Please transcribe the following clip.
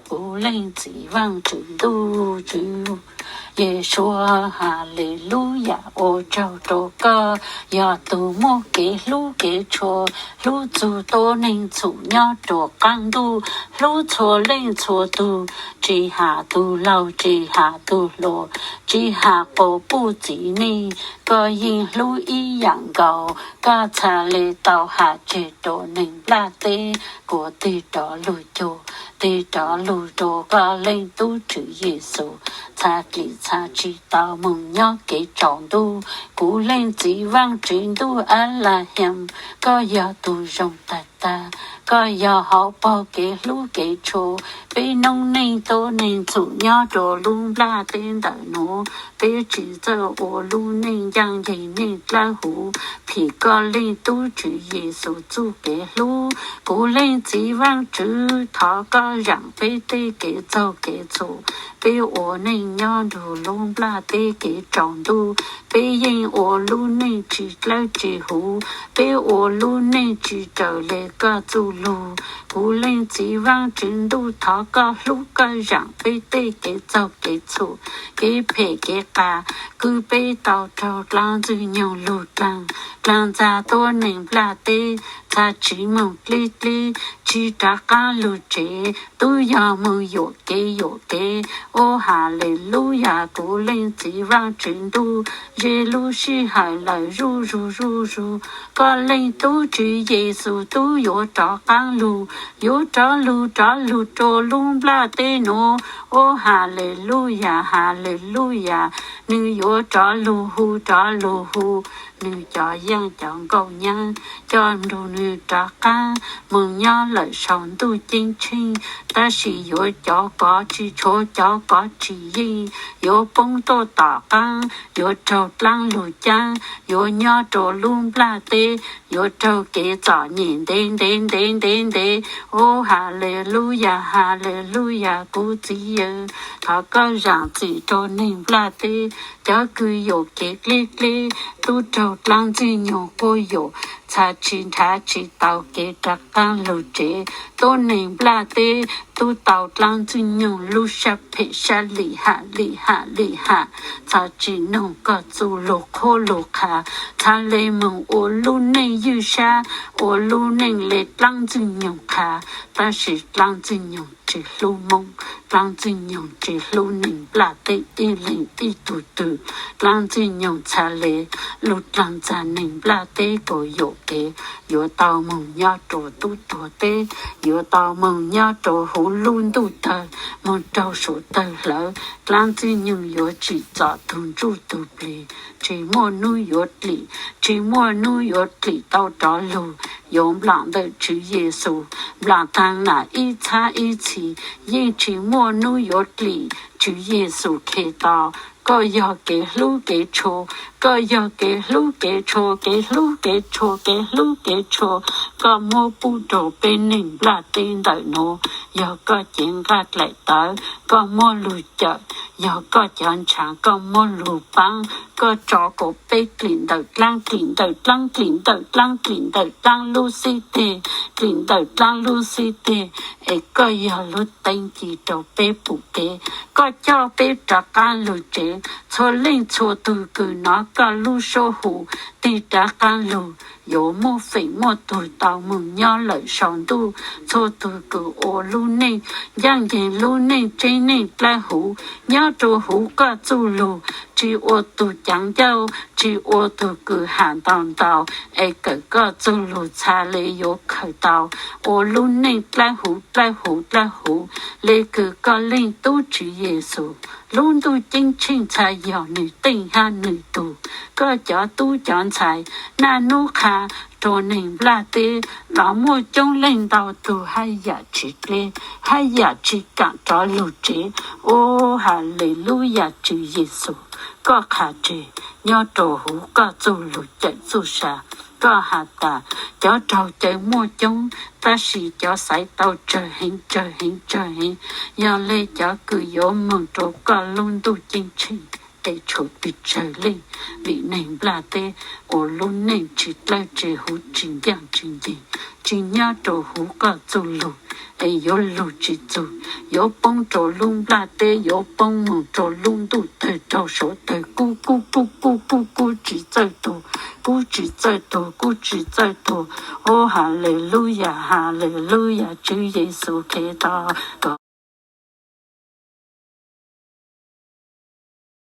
Kuv Leej Txiv Vaajtswv Ntuj Tswv Yexus, Haleluyas, ua tsaug rua koj yog tug muaj kev hlub kev tshua, hlub txug tuab neeg txhum nyob rua qaab ntuj, hlub txhua leej txhua tug, tsi has tug laug tsi has tug hluas, tsi has quas puj txiv neej, koj yeej hlub ib yaam nkaus. Koj txha le tau has tseg rua neeg nplaj teb kuas tig rov lug cuag, tig rov lug rua koj Leej Tub Tswv Yexus, txha dlim txha tsi tau moog nyob kev tsaus ntuj. Kuv Leej Txiv Vaajtswv Ntuj Ab Laj Hees, koj yog tug zoo tag tag, koj yog hauv paug kev hlub kev tshua. Peb noob neej tuab neeg txhum nyob rua lub nplaj teb ntawm nuav, peb tsi txawj ua lub neej ncaaj nceeg neej dlawb huv, phim koj Leej Tub Tswv Yexus txuj kev hlub. Kuv Leej Txiv Vaajtswv, thov koj zaam peb tej kev txaug kev txhum. Peb ua neej nyob nrug lub nplaj teb kev tsaus ntuj, peb yeej ua lub neej tsi dlawb tsi huv, peb ua lub neej tsi raws le koj txuj lug. Kuv Leej Txiv Vaajtswv Ntuj, thov koj hlub koj zaam peb tej kev txaug kev txhum, kev phem kev qas, kws peb tau raug dlaab Ntxwg Nyoog lug dlaag, dlaag ntxag tuab neeg nplaj teb, txha tsi moog dleb dleb, tsi rov qaab lug tsev, tub yog moog yuam kev yuam kev. Ub, Haleluyas, kuv Leej Txiv Vaajtswv Ntuj, ze lub sij hawm lawm zuj zug zuj zug. Koj Leej Tub Tswv Yexus tub yuav rov qaab lug, yuav rov lug, rov lug rua lub nplaj teb nuav. Ub, Haleluyas, Haleluyas, nwg yuav rov lug hu, rov lug hu nwg cov yaaj cov nkauj nyab coj nrug nwg rov qaab moog nyob lawm sau ntuj ceeb tsheej. Tab sis yuav cov kov tsi tshuav, cov kov tsi yeej, yuav poob tuaj tom qaab, yuav raug dlaab lug caab, yuav nyob rua lub nplaj teb, yuav raug kev txom nyem ntev ntev ntev ntev ntev. Ub, Haleluyas, Haleluyas, kuv Txiv Yawg, thov koj zaam txim rua neeg nplaj teb, cov kws yuam kev dleb dleb, tub raug dlaab Ntxwg Nyoog quas yuam, txha tsi nrhav tsi tau kev rov qaab lug tsev. Tuab neeg nplaj teb tub tau dlaab Ntxwg Nyoog lub sab phem sab lim ham lim ham lim ham, txha tsi noog koj txuj lug qhuab lug qha, txha le moog ua lub neej ywj sab, ua lub neej le dlaab Ntxwg Nyoog qha. Tab sis dlaab Ntxwg Nyoog tsi hlub Moob, dlaab Ntxwg Nyoog tsi hlub neeg nplaj teb ib leeg ib tug twg. Dlaab Ntxwg Nyoog txha le lug dlaag ntxag neeg nplaj teb kuas yuam kev, yuav tau moog nyob rua tub tuag teb, yuav tau moog nyob rua huv lub ntuj tawg, moog raug suav tawg hlawv. Dlaab Ntxwg Nyoog yuav tsim txom tug ntsuj tug plig, tsi muaj nub yuav dlim, tsi muaj nub yuav dlim tau rov lug, yuav nplaam ntawm Tswv Yexus, nplaam taag nam ib txhab ib txhis, yeej tsi muaj nub yuav dlim. Tswv Yexus Khetos, koj yog kev hlub kev tshua, koj yog kev hlub kev tshua, kev hlub kev tshua, kev hlub kev tshua. Koj muab pub rua peb neeg nplaj teb ntawm nuav, yog koj cev nqaj dlaim tawv, koj muab lug cawm, yog koj cov ntshaav, koj muab lug paab. Koj tso kuas peb dlim ntawm dlaab, dlim ntawm dlaab, dlim ntawm dlaab, dlim ntawm dlaab lub xib teg, dlim ntawm dlaab lub xib teg, es koj yog lub teeb ci rua peb pum kev. Koj coj peb rov qaab lug tsev. Txhua leej txhua tug kws nov koj lub suab hu tig rov qaab lug, yuav muaj feem muaj tug tau moog nyob lawm sau ntuj. Txhua tug kws ua lub neej ncaaj nceeg lub neej tseeb neej dlawb huv, nyob rua huv koj txuj lug, tsi ua tug caav ncauj, tsi ua tug kws ham ntau ntau, es kawm koj txuj lug txha le yuav khaws tau ua lub neej dlawb huv dlawb huv dlawb huv, le kws koj Leej Tub Tswv Yexus lub ntuj ceeb tsheej txha yog nwg teej hab nwg tug. Koj cov tub cov ntxhais naj nub qha rua neeg nplaj teb los muaj coob leej ntau tug hab yam tsi dleb, hab yam tsi kaam rov lug tsev. Ub, Haleluyas, Tswv Yexus, koj qha tseg nyob rua huv koj txuj lug cawm txuj sa. Koj has tas cov raug cawv muaj coob, tab sis cov xaiv tau tsawg heev tsawg heev tsawg heev, yog le cov kws yuav moog rua koj lub ntuj ceeb tsheej. es tshuav pes tsawg leej, vim neeg nplaj teb ua lub neej tsis dawb tsis huv tsis ncaaj tsis ncees, tsis nyab rua huv koj txuj lug, es yuav lug tsis txug, yuav poob rua lub nplaj teb, yuav poob moog rua lub ntuj tawg raug suav tawg kub kub kub kub kub kub tsis txawj tuag, kub tsis txawj tuag, kub tsis txawj tuag. Au, Haleluyas, Haleluyas, Tswv Yexus Khetos, koj